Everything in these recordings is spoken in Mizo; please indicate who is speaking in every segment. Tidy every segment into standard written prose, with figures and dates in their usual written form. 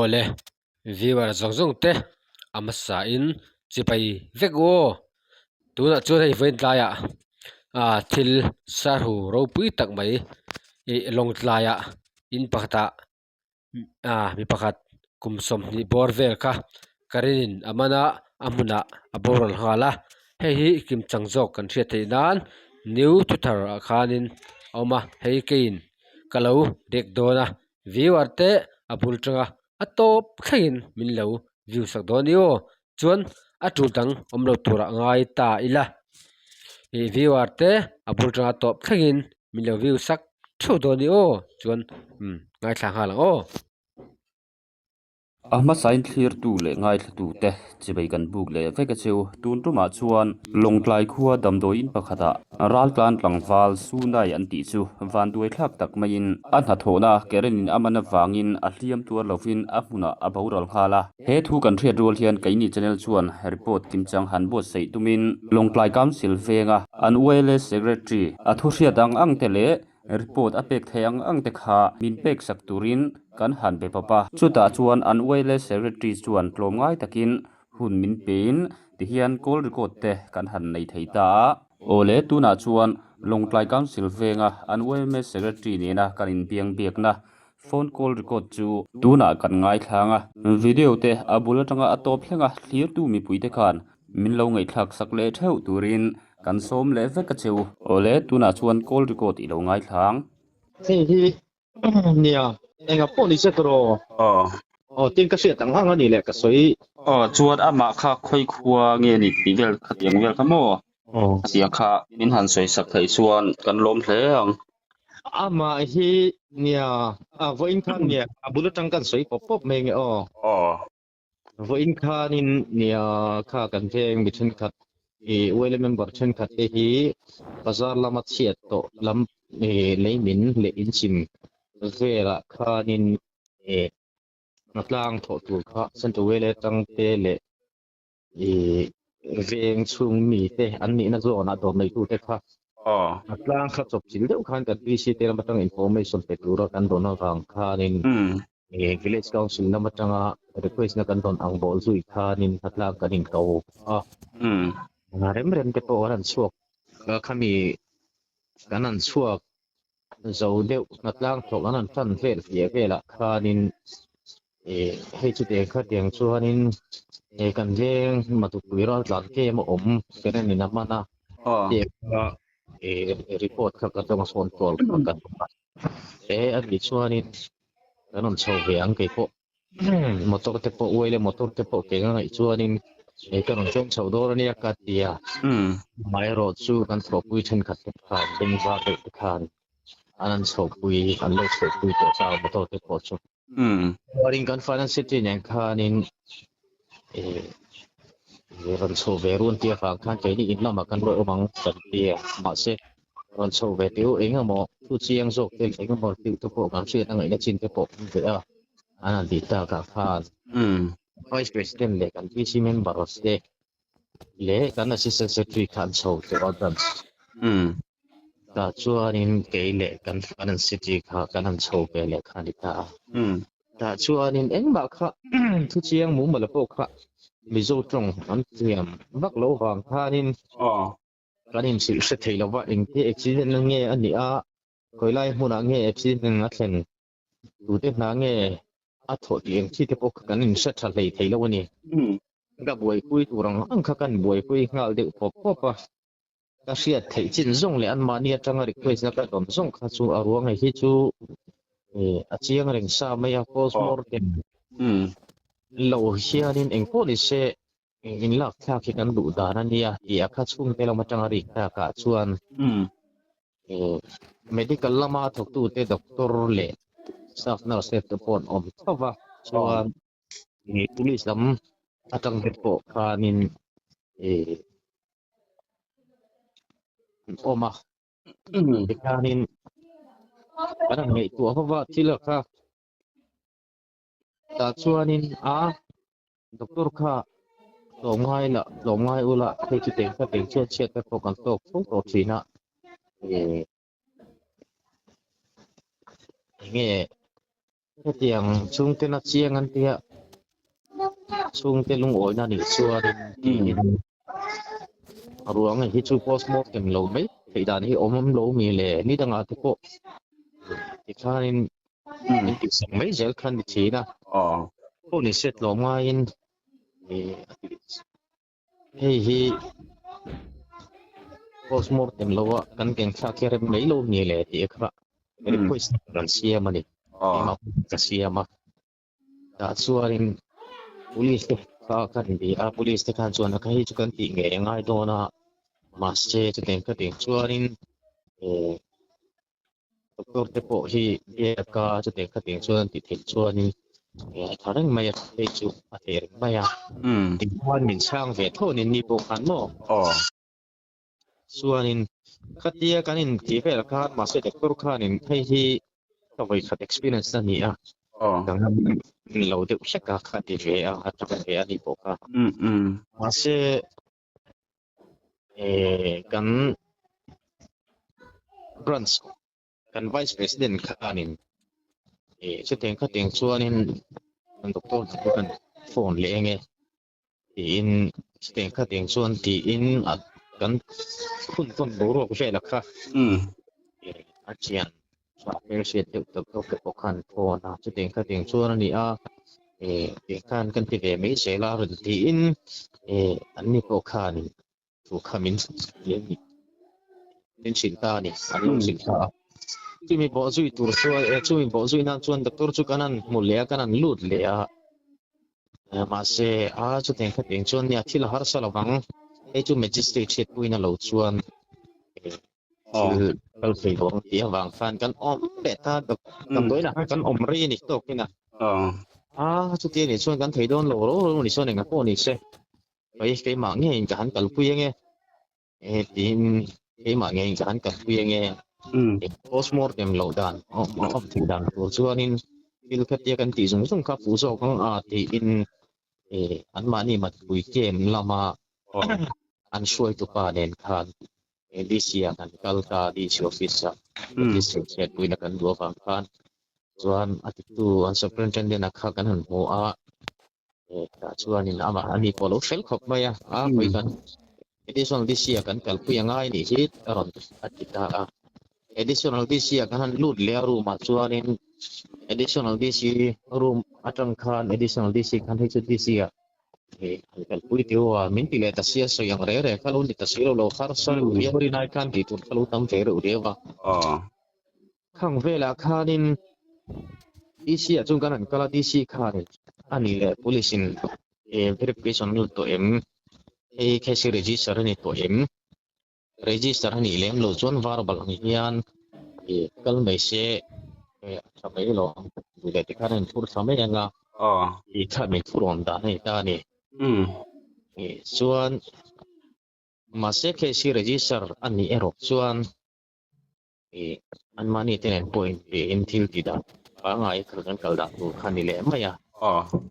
Speaker 1: Aw le, viewer zawng zawng te a hmasa in chipai vek u aw. Tunah chuan hei vawiin tlaiah ah thil sarhu ropui tak mai ih lawng tlaiah in pakhatah ah mi pakhat kum 20 bawr vel kha current in a man a a hmunah a boral nghal a hei hi kimchang zawk kan hriat theih nan new thuthar ah khanin a awm a hei keiin ka lo dek dawn a viewer te a bul tanga a tawp thlengin min lo view sak dawn ni aw chuan a tul dang awm lo turah ngai ta ila ih viewer te a bul tanga tawp thlengin min lo view sak theuh dawn ni aw chuan umm ngaithla nghal ang aw.
Speaker 2: A hmasain thlirtu leh ngaithlatute chibei kan buk leh vek a cheu. Tun tumah chuan Lawngtlai khua damdawiin pakhatah raltlan tlangval Sunai an tih chu vanduai thlak tak maiin a hnathawhna Karen-in a man avangin a hliam tuar lovin a hmunah a boral nghal a. He thu kan hriat rual hian keini channel chuan report kimchang han buatsaih tumin Lawngtlai Council venga an YLA Secretary a thu hriat ang ang te leh Report a pek thei ang ang te kha min pek sak turin kan han be pawp a. Chutah chuan an YLA Secretary chuan tlawmngai takin hun min pein tihian call record te kan han nei thei ta a. Awle, tunah chuan Lawngtlai Council venga an YMA Secretary nena kan inbiang biakna phone call record chu tunah kan ngaithlang a. Video te a bul atanga a tawp thleng a, thlirtu mipuite khan Min lo ngaihthlak sak leh theuh turin kan sawm leh vek a cheu. Awle, tunah chuan call record i lo ngaithlang.
Speaker 3: Hei hi nia, enga pawh ni se tawh.
Speaker 2: Aw.
Speaker 3: Aw, tin ka hriat ang ang a ni leh ka sawi.
Speaker 2: Aw, chuan amah kha khawi khua nge ni tih vel khatiang vel kha maw?
Speaker 3: Aw.
Speaker 2: Khatiang kha min han sawi sak theih chuan kan lawm hle ang.
Speaker 3: Amah hi nia, a vawiin khan nia, a bul atang kan sawi pawp pawp mai nge aw.
Speaker 2: Aw.
Speaker 3: Vawiin khanin nia kha kan veng mi thenkhat ih YLA member thenkhat te hi bazar lama chhiat tawh lam ih leimin leh inchim velah khanin ih hnatlang thawh tur kha Central YLA atang te leh ih veng chhung mi te an nihna zawnah dawr neitu te kha hnatlang kha chawp chil deuh khan kan PC te lam atang information pe tura kan dawn avang khanin Village Council lam atanga request na kan rawn ang bawh zui khanin hnatlak kan inko a. Rem rem te pawh kan han chhuak khami kan han chhuak zo deuh hnatlang thawk an han tan vel hliah velah khanin hei chutiang khatiang chuanin kan veng Matupui raltlan tlem a awm Karen in a man a tih kha report kha ka dawng a phone call kha ka dawng a. E a nih chuanin kan rawn chho ve ang kei pawh motor te pawh uai leh motor te pawh keng a ngaih chuanin e ka rawn chawm chho dawn ania ka ti a amaherawh chu kan thawhpui thenkhat te khan bengvar deuh te khan an an chhohpui an lo chhohpui tawh ta a motor te pawh chu chuanin kan finance city nen khanin e rawn chho ve run tia vang khan keini in lamah kan lo awm ang kan ti a mahse Rawn chho ve teh u, eng emaw thu chiang zawk te leh eng emaw thil te pawh kan hriat a ngaihna chin te pawh awm ve a, an han tih takah khan Vice President leh kan PC members te leh kan Assistant Secretary kha an chho tawh a branch tah chuanin kei leh kan Finance Secretary kha kan han chho ve leh kha a ni ta a. Tah chuanin engmah kha thu chiang mumal pawh kha Mizo tawng an thiam vak lo vang khanin Kan inhrilh hre thei lova engtia accident na nge a nih a, khawi lai hmunah nge accident a thlen, tute hna nge a thawh tih eng chi te pawh kha kan inhre tha hlei thei lo a ni. Ka buaipui tur ang ang kha kan buaipui nghal deuh pawp pawp a, ka hriat theih chin zawng leh anmahni atanga request na ka dawn zawng kha chu a ruang hei hi chu a chiang reng sa mai a, postmortem lo hianin engpawh ni se In lak thlak hi kan duh dan a nia tih a kha chhungte lam atanga rik takah chuan medical lama thawktute doctor leh staff nurse te pawh an awm tho va, chuan police lam atang te pawh khanin an awm a, tikhanin kan han ngaihtuah ho va thil a kha. Tah chuanin a doctor kha tlawmngai lah tlawmngai ula hei chu teng kha teng chhiat chhiat te pawh kan tawk fo tawh thin a ih enge Hetiang chhungtena chiang an tia chhungte lungawina nih chuanin tiin ruang hi chu postmortem lo mai theih dan hi awm lo mi le ni dangah te pawh tikhanin min tihsak mai zel kha ni thin a pawh ni se tlawm ngaiin a tih Hei hi postmortem lo a kan keng thlak hi rem mai lo ni le tih kha request kan siam a ni. Keimah ka siam a. Tah chuanin police te kha kan ni a, police te khan chuan a kha hi chu kan tih ngei a ngai dawn a, mahse chutiang khatiang chuanin Doctor te pawh hi biak a chutiang khatiang chuan an tih theih chuanin a tha reng mai a, hei chu a thei reng mai a. Tichuan min chhang ve tho ni ni pawh khan maw? Chuanin khatia kan intih vel khan mahse doctor khanin hei hi ka vawikhat experience a ni a, danglam lo deuh hlek a kha ti ve a, a tha ve a ni pawh kha. Mahse kan branch kan vice president khanin chutiang khatiang chuanin kan doctor chu kan phone leh enge tiin chutiang khatiang chuan tiin a kan hun tawn boruak vel a kha a thian tha hmel hriat deuh tak deuh te pawh khan phone a chutiang khatiang chuan a ni a eh tiang khan kan ti ve mai zel a rawn tiin eh an ni pawh khan thu kha min min hrilh ta a ni an lo hrilh ta a chumi bawh zui tur chuan eh chumi bawh zui nan chuan doctor chu kan han hmu leh a kan han lut leh a mahse a chutiang khatiang chuan nia thil a harsa lovang hei chu magistrate hriatpuina lo chuan thil kal thei lo ang tih avang khan kan awm leh ta damdawiin ah khan kan awm rei a ni tawk in a a chuti anih chuan kan thei dawn lo ro ro ni chuan engah pawh ni se hei keimah ngeiin ka han kalpui ange e tiin keimah ngeiin ka han kalpui ange postmortem loh dan awm theih dan tur chuanin thil khatia kan tih zung zung kha fuh zawk ang a tiin anmahni matpui camp lama an hruaitupa nen khan DC ah kan kal ta DC office ah district hriatpuina kan duh avang khan chuan a titu an superintendent a kha kan han hmu a tah chuanin amah ani pawh a lo fel khawp mai a a hawi kan additional DC ah kan kalpui a ngai nih hi a rawn a ti ta a additional DC ah kan han lut leh a room ah chuanin additional DC room atang khan additional DC khan hei chu DC ah An kalpui teu a, min ti leh ta sia sawi ang reh reh kha lo ni ta si lo lo harsa reuh riau rinai khan tih tur kha lo tam ve reuh riau a. Khang velah khanin DC ah chuan kan han kal a, DC khanin a nih leh police in verification an la tawh em, hei case hi register a ni tawh em, Register a nih lem loh chuan verbal ang hian kal mai se a tha mai lo ang tih leh tikhan a inphur tha mai ang a, tih kha min phurawn dan a ni ta a ni. Chuan mahse case hi register a nih erawh chuan anmahni te nen pawh inpiahin thil tih dan pangngai kan kal dan tur kha a ni leh mai a,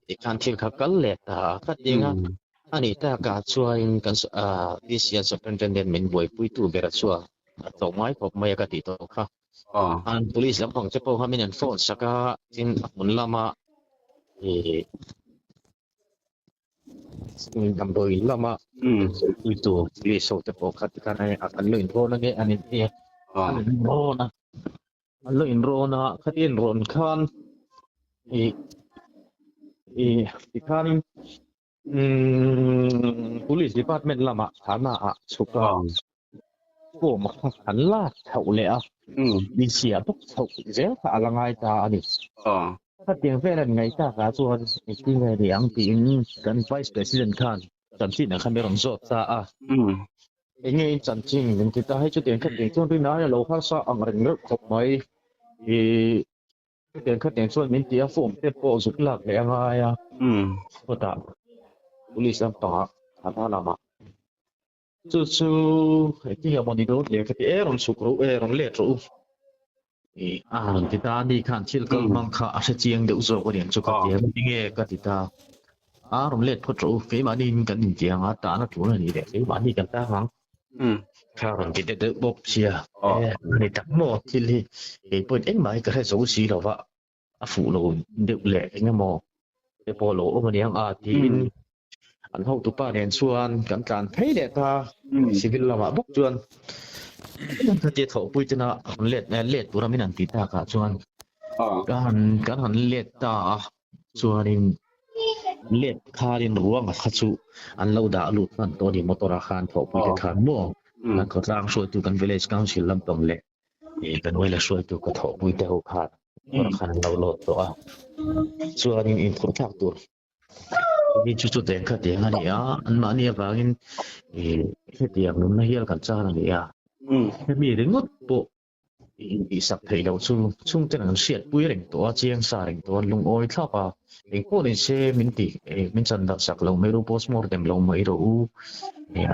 Speaker 3: tikhan thil kha kal leh ta a, khatiang a A nih takah chuanin kan DCL Superintendent min buaipuitu bera chuan a tlawh ngai khawp mai a ka tih tawh kha. An police lampang te pawh kha min an phone sak a, tin a hmun lama damdawi lama buaipuitu police ho te pawh kha tikhan an lo inrawn ange an inti a, an inrawn a, an lo inrawn a, khatia inrawn khan tikhanin Umm Police Department lamah thana ah chhuk a, form a kha an lak chhoh leh a, DC ah bawk chhoh zel kha a la ngai ta a ni. Khatiang vel an ngaih tak ah chuan engtin nge ni ang tiin kan Vice President khan chanchin ang kha min rawn zawt ta a. Enge in chanchin min ti ta, hei chutiang khatiang chuan rinai a lo harsa ang reng reuh khawp mai. Ih. Chutiang khatiang chuan min ti a, form te pawh zuk lak leh a ngai a, chutah police lampangah thana lamah chu chu engtin nge maw ni dawn leh ka ti e, rawn chhuk rawh u e, rawn let rawh u ih a rawn ti ta a, ni khan thil kal hmang kha a hre chiang deuh zawk a niang chu ka ti a, tinge ka ti ta a, rawn let phawt rawh u, keimahniin kan intiang a, tahna tul a nih leh keimahni kan tang ang. Kha rawn ti deuh deuh bawk sia. E, a ni tak maw thil hi kei pawhin engmah hi ka hre zo si lo va. a fuh lo deuh leh eng emaw te pawh lo awm aniang a tiin an hotupa nen chuan kan tlan phei leh ta civil lamah bawk chuan khatia thawhpui tena han let let tura min han ti takah chuan ka han kan han let ta a chuanin let khanin ruanga kha chu an lo dah lut hman tawh a ni motor ah khan thawhpui te khan maw kan khawtlang hruaitu kan village council lampang leh Ih kan uaila hruaitu ka thawhpui te ho khan kawr khan an lo lawt tawh a, chuanin inphurh thlak tur mi chu chutiang khatiang a ni a, anmahni avangin ih hetiang nunna hial kan chan a ni a, hemi ringawt pawh intihsak theih loh chu chhungten an hriatpui reng tawh a, chiang sa reng tawh a, lungawi thlak a, engpawh ni se min ti min chan darh sak lo mai ru postmortem lo mai rawh u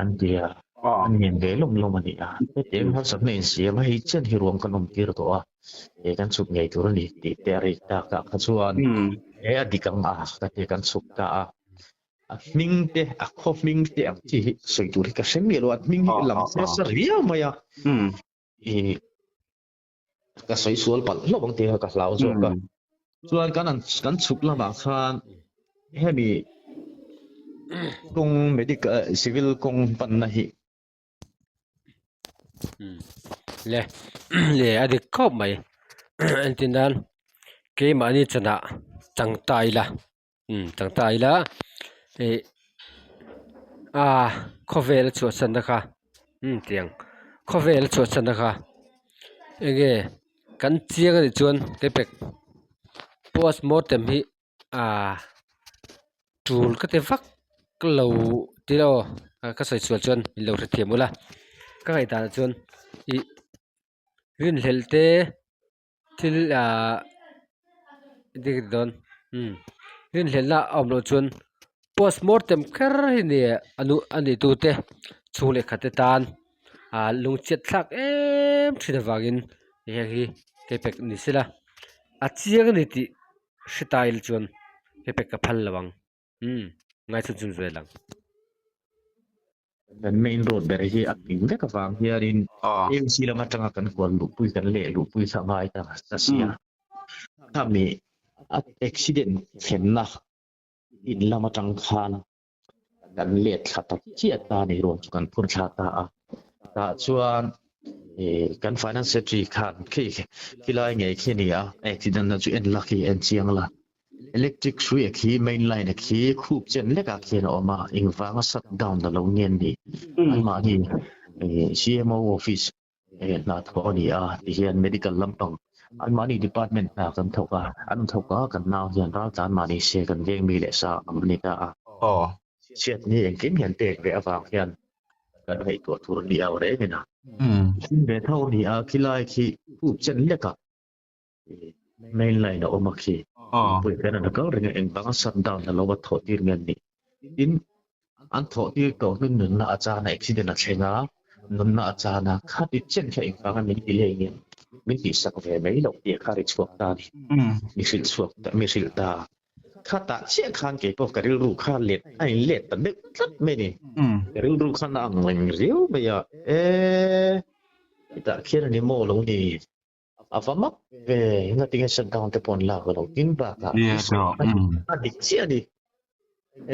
Speaker 3: an ti a. An ngen ve lawm lawm a ni a, hetiang harsatna insiam a hei chen hi ruang kan awm tir tawh a, he kan chhuk ngei tur a ni tih te a rik tak ah kha chuan he a dik ang a ka ti kan chhuk ta a, a hming te a khaw hming te ang chi hi sawi tur hi ka hre miah lo a, a hming hi lam nasa riau mai a, ih ka sawi sual palh hlauh ang tih kha ka hlau zawk a, chuan kan an kan chhuk lamah khan hemi kawng medical civil kawng panna hi
Speaker 1: le le a dik khawp mai entir nan keimahni chanah chang ta ila chang ta ila ih ah khawvel a chhuahsan na kha tiang khawvel a chhuahsan na kha enge kan chiang anih chuan kepek post mortem hi ah tul ka ti vak lo tilo ka sawi sual chuan min lo hrethiam ula ka ngaihdan ah chuan ih rinhlelh te. Thil ah dik dawn umm rinhlelhna a awm loh chuan post mortem kher hi ni a nu a ni tu te chhung leh khat te tan ah lungchhiat thlak em thin avangin heng hi keipek ni sela a chiang a ni tih hre ta ila chuan keipek ka phal lo ang umm ngaithla chhun vel ang.
Speaker 3: Kan main road ber hi a ping vek avang hianin AMC lam atanga kan kual luhpui kan leh luhpui kha ngai ta ta si a. Khami a accident thlenna in lam atang khan kan let thla ta chiah ta a ni ruang chu kan phur thla ta a. Tah chuan kan finance secretary khan khi khilai ngei khi a ni a accident na chu en la khi en chiang la. Electric hrui a khi main line a khi khup chen lek ah khian a awm a, engvanga shut down la lo nge an ni? Anmahni CMO office hna thawk a ni a ti hian medical lampang anmahni department hna kan thawk a, an thawk a kan nau hian raltlan mahni se kan veng mi leh sa ang a ni ta a. Chhiat ni engkim hian pek ve avang hian kan ngaihtuah tur a ni au reng in a. Hlim ve tho a ni a, khilai khi khup chen lek ah Main line a awm a khi. Pui hian an kal reng a, engvanga shut down a lo va thawh tir nge an nih? Tin, an thawh tir tawh hnu nunna a chan a, accident a thleng a, nunna a chan a, khati chen kha engvanga min ti leng in min tihsak ve mai loh tih kha ri chhuak ta a ni. Mi hrilh chhuak ta, mi hrilh ta. Khatah chiah khan kei pawh ka rilru kha let a in let ta deuh tlat mai a ni. Ka rilru khan a ang reng riau mai a, e, hetah khian a ni maw lo ni? A va mak ve, ngatinge shutdown te pawh an lak lo tin bakah a dik chiah a ni.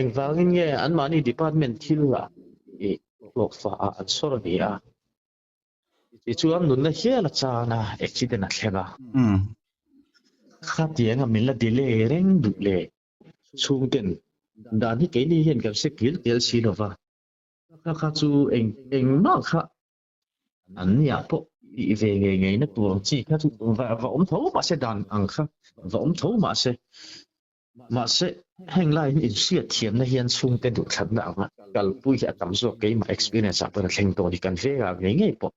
Speaker 3: Engvangin nge anmahni department thil ah ih hlawhfa ah an sawr a ni a. Tichuan nunna hial a chan a, accident a thleng a. Khatianga min la delay reng duh le chhungten dan hi keini hian kan hre kil tel si lova. Kha kha chu eng engmah kha An nia pawh tih ve ngei ngei na tur ang chi kha chu va va awm tho mahse dan ang kha va awm tho mahse mahse heng lai hi inhriat thiamna hian chhungte duhthlatna anga kalpui hi a tam zawk keimah experience ah pawh a thleng tawh a ni kan vengah ngei ngei pawh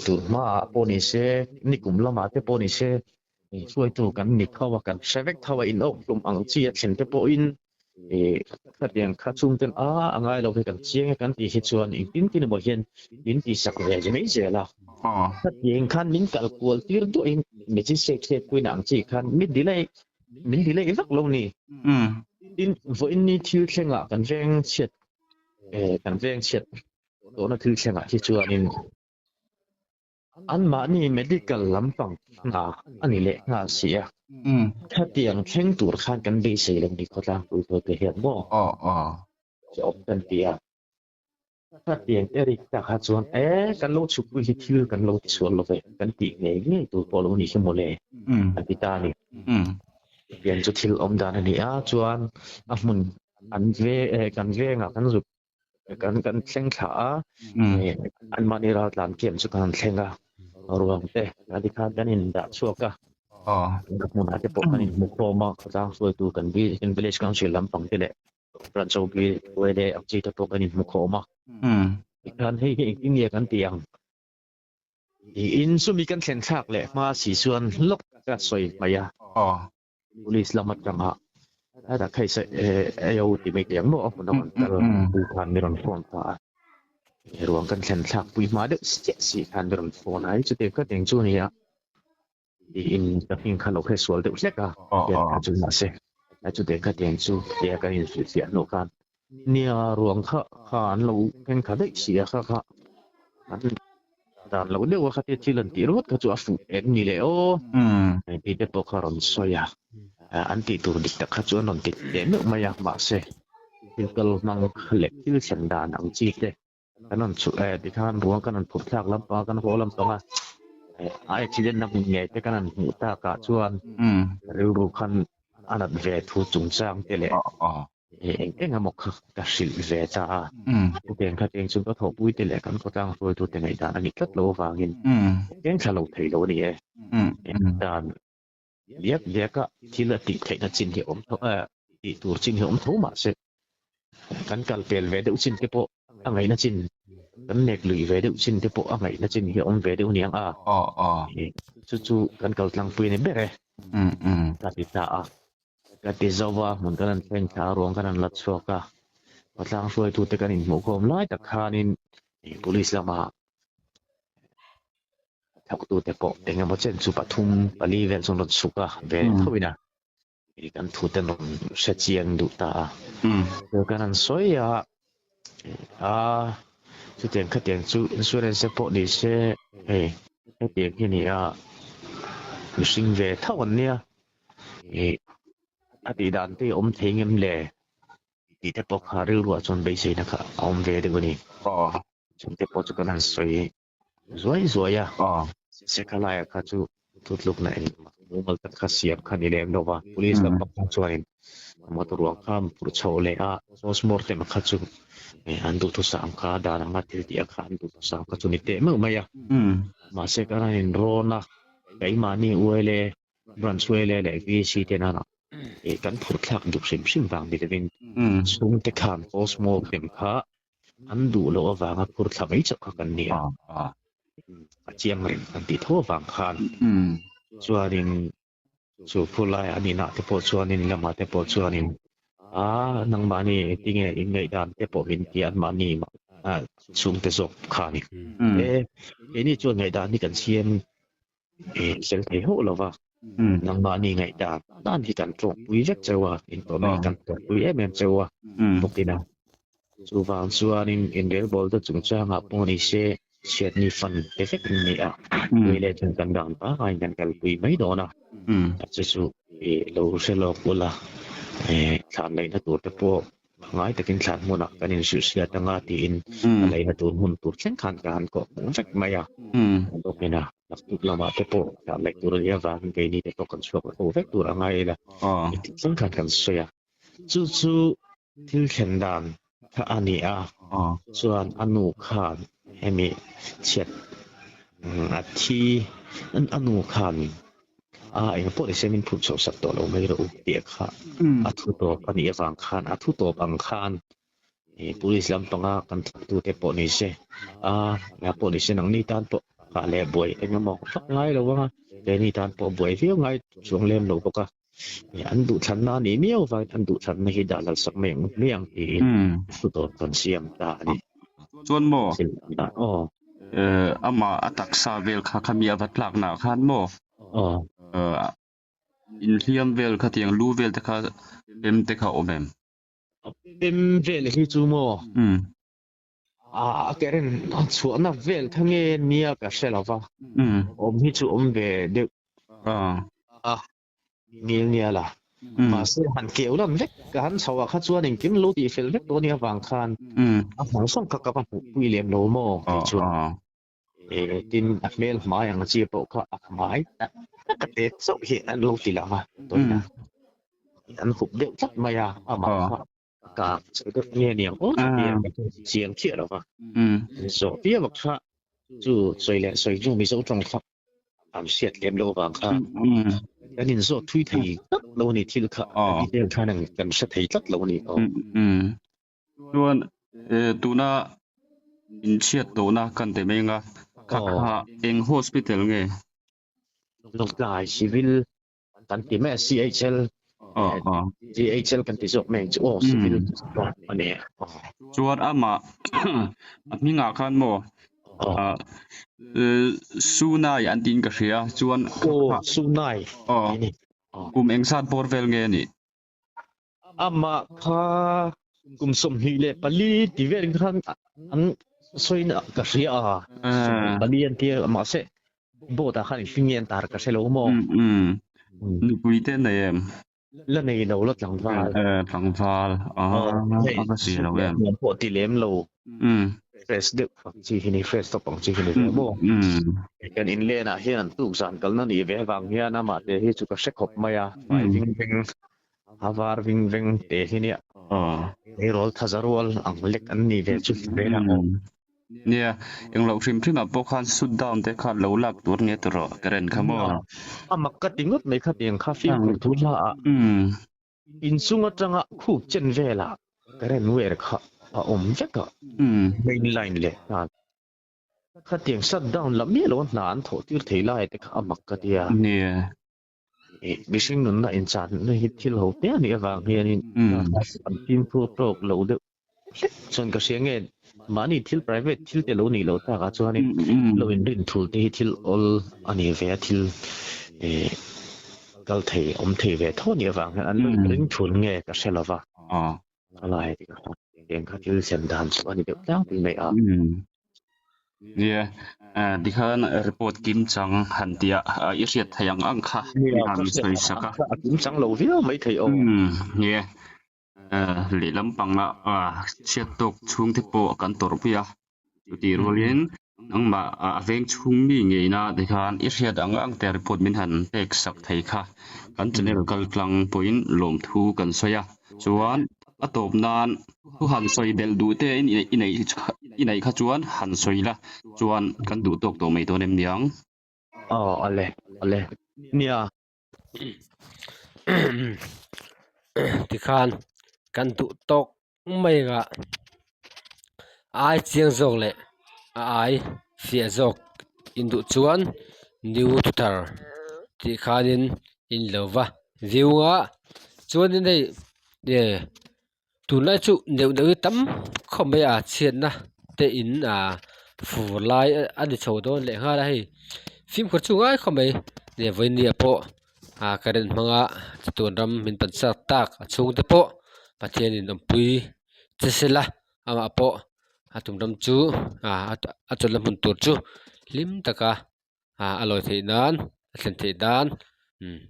Speaker 3: tun hmaah pawh ni se nikum lamah te pawh ni se hruaitu kan ni tho a kan hre vek tho a in awkhlum ang chi a thlen te pawhin Ih khatiang kha chhungten a a ngai lo hi kan chiang e kan tih hi chuan engtin tin emaw hian min tihsak ve mai zel a. Khatiang khan min kal kual tir duahin magistrate hriat puina ang chi khan mi delay min delay vak lo ni. Tin vawiin ni thil thlengah kan veng chhiat kan veng chhiat tawhna thil thlengah hi chuanin. Anmahni medical lampang hna a ni leh nghal si a. Khatiang thleng tur khan kan beisei lo ni khawtlangpui tawite hian maw? Che awm kan ti a. Khatiang te rik tak kha chuan e kan lo chhukpui hi thil kan lo tisual lo ve kan tih ngei ngei tur pawh lo ni hi mawle an ti ta a ni. Chutiang chu thil awm dan a ni a, chuan a hmun an ve kan vengah kan zuk kan kan thleng thla a, anmahni raltlan camp chu kan han thleng a, ruang te a ti khan kan indah chhuak a, hmunah te pawh kan inhmu khawm a, khawtlang hruaitu kan village council lampang te leh Branch OB leh ang chi te pawh kan inhmu khawm a. Tikhan hei hi engtin nge kan tih ang? Tiin chumi kan thlen thlak leh hma si chuan lawk ka sawi mai a. Police lam atanga hetah kha i aio ti mai teh ang maw a hmun a rawn kal pu khan mi rawn phone ta a. Ruang kan thlen thlak pui hma deuh chiah si khan mi rawn phone a, hei chutiang kha teng chu a ni a. Tiin ka hming kha lo hre sual deuh hlek a, hian kha chu mahse chutiang kha tiang chu tia kan inhrilhfiah hnu khan nia ruang kha kha an lo keng kha daih si a kha kha an dan loh deuh a khatia thil an tih ringawt kha chu a fuh em ni le aw tih te pawh kha rawn sawi a, an tih tur dik tak kha chu an rawn ti teh meuh mai a mahse thil kal hmang leh thil thlen dan ang chi te Kan rawn chhuh eh tikhan ruang kan rawn phurh thlak lampang a, kan haw lampang a, a accident na hmun ngei te kan rawn hmuh takah chuan rilru khan a nat ve thu chungchang te leh eng eng emaw kha ka hrilh ve ta a. Chutiang khatiang chu ka thawhpui te leh kan khawtlang hruaitute ngaihdan a nih tlat loh avangin eng thla lo thei lo a ni e. Dan diak diaka thil a tih theihna chin hi awm tho eh tih tur chin hi awm tho mahse kan kal pel ve deuh chin te pawh a ngaihna chin kan nek lui ve deuh chin te pawh a ngaihna chin hi awm ve deuh niang a chu chu kan kal tlangpui a ni ber e ka ti ta a ka ti zo a hmun kan han thleng thla a ruang kan han la chhuak a khawtlang hruaitute kan inhmuhkhawm lai tak khanin police lama Thawktute pawh eng emaw chen chu pathum pali vel chuan rawn chhuk a, ve tho in a, kan thute an rawn hre chiang duh ta a. Chu kan han sawi a, a chutiang khatiang chu insurance te pawh ni se hei hetiang hi ni a, mihring ve tho an nia, ih a tih dan te hi awm thei ngem le tih te pawh kha rilruah chuan beiseina kha a awm ve deuh a ni. Chungte pawh chu kan han sawi zuai zuai a, Sekhalaya kha chu thutlukna engmah mumal tak kha siam kha ni lem lo va, police lam pakhat chuanin motor ruang kha an phurh chho leh a, postmortem kha chu an duhthusam kha dan anga thil tih a kha an duhthusam kha chu ni teh meuh mai a, mahse kan han inrawn a, keimahni ULA branch ULA leh VC te nana kan phurh thlak duh hrim hrim vang ni lovin chhungte khan postmortem kha An duh loh avanga phur thla mai chauh kha kan ni a, a chiang reng kan tih tho avang khan chuanin chu phur laiah an inah te pawh chuanin lamah te pawh chuanin a nangmahni engtinge in ngaihdan te pawh min ti a anmahni chhungte zawk kha a ni. E keini chuan ngaihdan hi kan siam fel thei hauh lo va, nangmahni ngaihdan dan hi kan tlawkpui vek cheu a, intawhna hi kan tlawkpui em em cheu a bawkin a. Chuvang chuanin inrelbawlna chungchangah pawh ni se chhiatni fan te vek an ni a, tui leh chuan kan dan pangngai kan kalpui mai dawn a, chu chu lo hre lawk ula, thlan laihna tur te pawh Ngai takin thlan hmunah kan inhrilh hriat anga tiin a leina tur hmun tur thleng khan ka han kawh hmuh vek mai a. Bawkin a naktuk lamah te pawh thlan leh tur a nih avangin keini te pawh kan chhuak ho vek tur a ngai ila tih thleng khan kan sawi a. Chu chu thil thlen dan kha a ni a, chuan a nu khan hemi chhiat a thi a nu khan A eng pawh nise min phurh chhoh sak tawh lo mai rawh u tih kha a thu tawp a nih avang khan a thu tawp ang khan police lampanga kan thawktute pawh nise a nga pawh nise nangni tan pawh kah leh buai eng emaw vak ngai lo anga keini tan pawh buai viau ngai chuang lem lo bawk a an duhthlanna a nih miau avangin an duhthlanna hi dah lal sak mai ang mai ang tiin thu tawp kan siam ta a ni.
Speaker 2: Chuan maw? Aw. Amah a taksa vel kha khami a va tlaknaah khan maw?
Speaker 3: Aw.
Speaker 2: Inhliam vel kha tiang lu vel te kha pem te kha awm em?
Speaker 3: Pem vel hi chu maw? A current chhuahna vel kha nge nia ka hre lo va, awm hi chu awm ve deuh a nil nia la. Mahse han keu lan vek ka han chho ah kha chuan engkim lo tih fel vek tawh nia vang khan a hmang sawng kha ka va hmuh pui lem lo maw tih chuan tin a hmel hmai ang chi pawh kha a hmai tak tak a te chauh hi an lo ti lang a tawina an hup deuh tlat mai a amah kha Ka deuh nge niang aw tih a chiang chiah lo va. Zawh viau a kha chu sawi leh sawi chu Mizo tawng kha an hriat lem loh avang kha kan inzawt thui thei tlat lo a ni thil kha detail khan kan hre thei tlat lo a ni aw.
Speaker 2: Chuan tuna inchhiat tawhna kan ti mai anga kha kha eng hospital nge?
Speaker 3: Lawngtlai Civil kan ti mai a CHL CHL kan ti zawk mai ang chu aw civil a ni
Speaker 2: chuan amah a hmingah khan maw Sunai an tiin ka hria chuan
Speaker 3: aw Sunai
Speaker 2: kum engzat bawr vel nge a nih?
Speaker 3: Amah kha kum 24 ti vel khan an sawiin ka hria a, 24 an tia mahse board ah khan engtin nge an tar ka hre lo maw.
Speaker 2: Nupui te nei em?
Speaker 3: La nei lo la tlangval.
Speaker 2: Tlangval a va si lo em.
Speaker 3: Pawh ti lem lo. Fresh deuh ang chi hi ni, fresh tawp ang chi hi ni ve maw. Kan inlen ah hian an tuk zan kalna nih ve avang hian amah te hi chu ka hre khawp mai a, hmai ving veng a var ving veng te hi nia. Eirawl thaza rual ang lek an ni ve chu ve a aw.
Speaker 2: Nia, englo hrim hrim ah pawh khan shoot down te kha lo lak tur nia tawh rawh current kha maw.
Speaker 3: A mak ka ti ngawt mai khatiang kha fimkhur thu hla ah. Inchung atanga khup chen velah current wire kha a awm vek a, main line leh nghal. Khatiang shut down la miah lo a hna an thawh tir thei lai te kha a mak ka ti a. Mihring nunna inchanna hi thil ho te a nih avang hianin an fimkhur tawk lo deuh hlek chuan ka hria nge mahni thil private thil te lo nih loh takah chuanin lo inrin thul te hi thil awl a ni ve a, thil kal thei awm thei ve tho a nih avang hian an lo inring thul nge ka hre lo va. A lai eng kha thil sem dan chu a ni deuh tlangpui mai a.
Speaker 2: Nia, tikhan report kim chang han tia i hriat thei ang ang kha han sawi sak a.
Speaker 3: A kim chang lo viau mai thei aw.
Speaker 2: Nia, Lehlam panga chhiat tawk chhungte pawh kan tawrhpui a, chutih rualin nangmah a veng chhung mi ngeina tikhan i hriat ang ang te report min han pek sak thei kha kan channel kal tlang pawhin lawmthu kan sawi a, chuan a tawp nan thu han sawi belh duh te i neih kha chuan han sawi la chuan kan duh tawk tawh mai dawn em niang?
Speaker 3: Aw ale ale nia.
Speaker 1: Tikhan kan duh tawk mai anga a ai chiang zawk leh a ai fiah zawk in duh chuan new thuthar tih khanin in lo va view a chuanin hei Tunlai chu neuh neuh hi tam khawp mai a chhiatna te in ah fur lai a ni chho dawn leh nghal a hei fimkhur chu ngai khawp mai leh vawinia pawh ah current hmanga chatuan ram min pan chak tak a chhungte pawh Pathianin awmpui che sela amah pawh a tum ram chu ah a chawlhna hmun tur chu hlim taka ah a lawi theih nan a thlen theih nan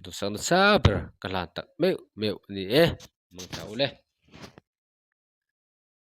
Speaker 1: duhsak nasa ber ka hlan tak meuh meuh a ni e. Mangtha ule.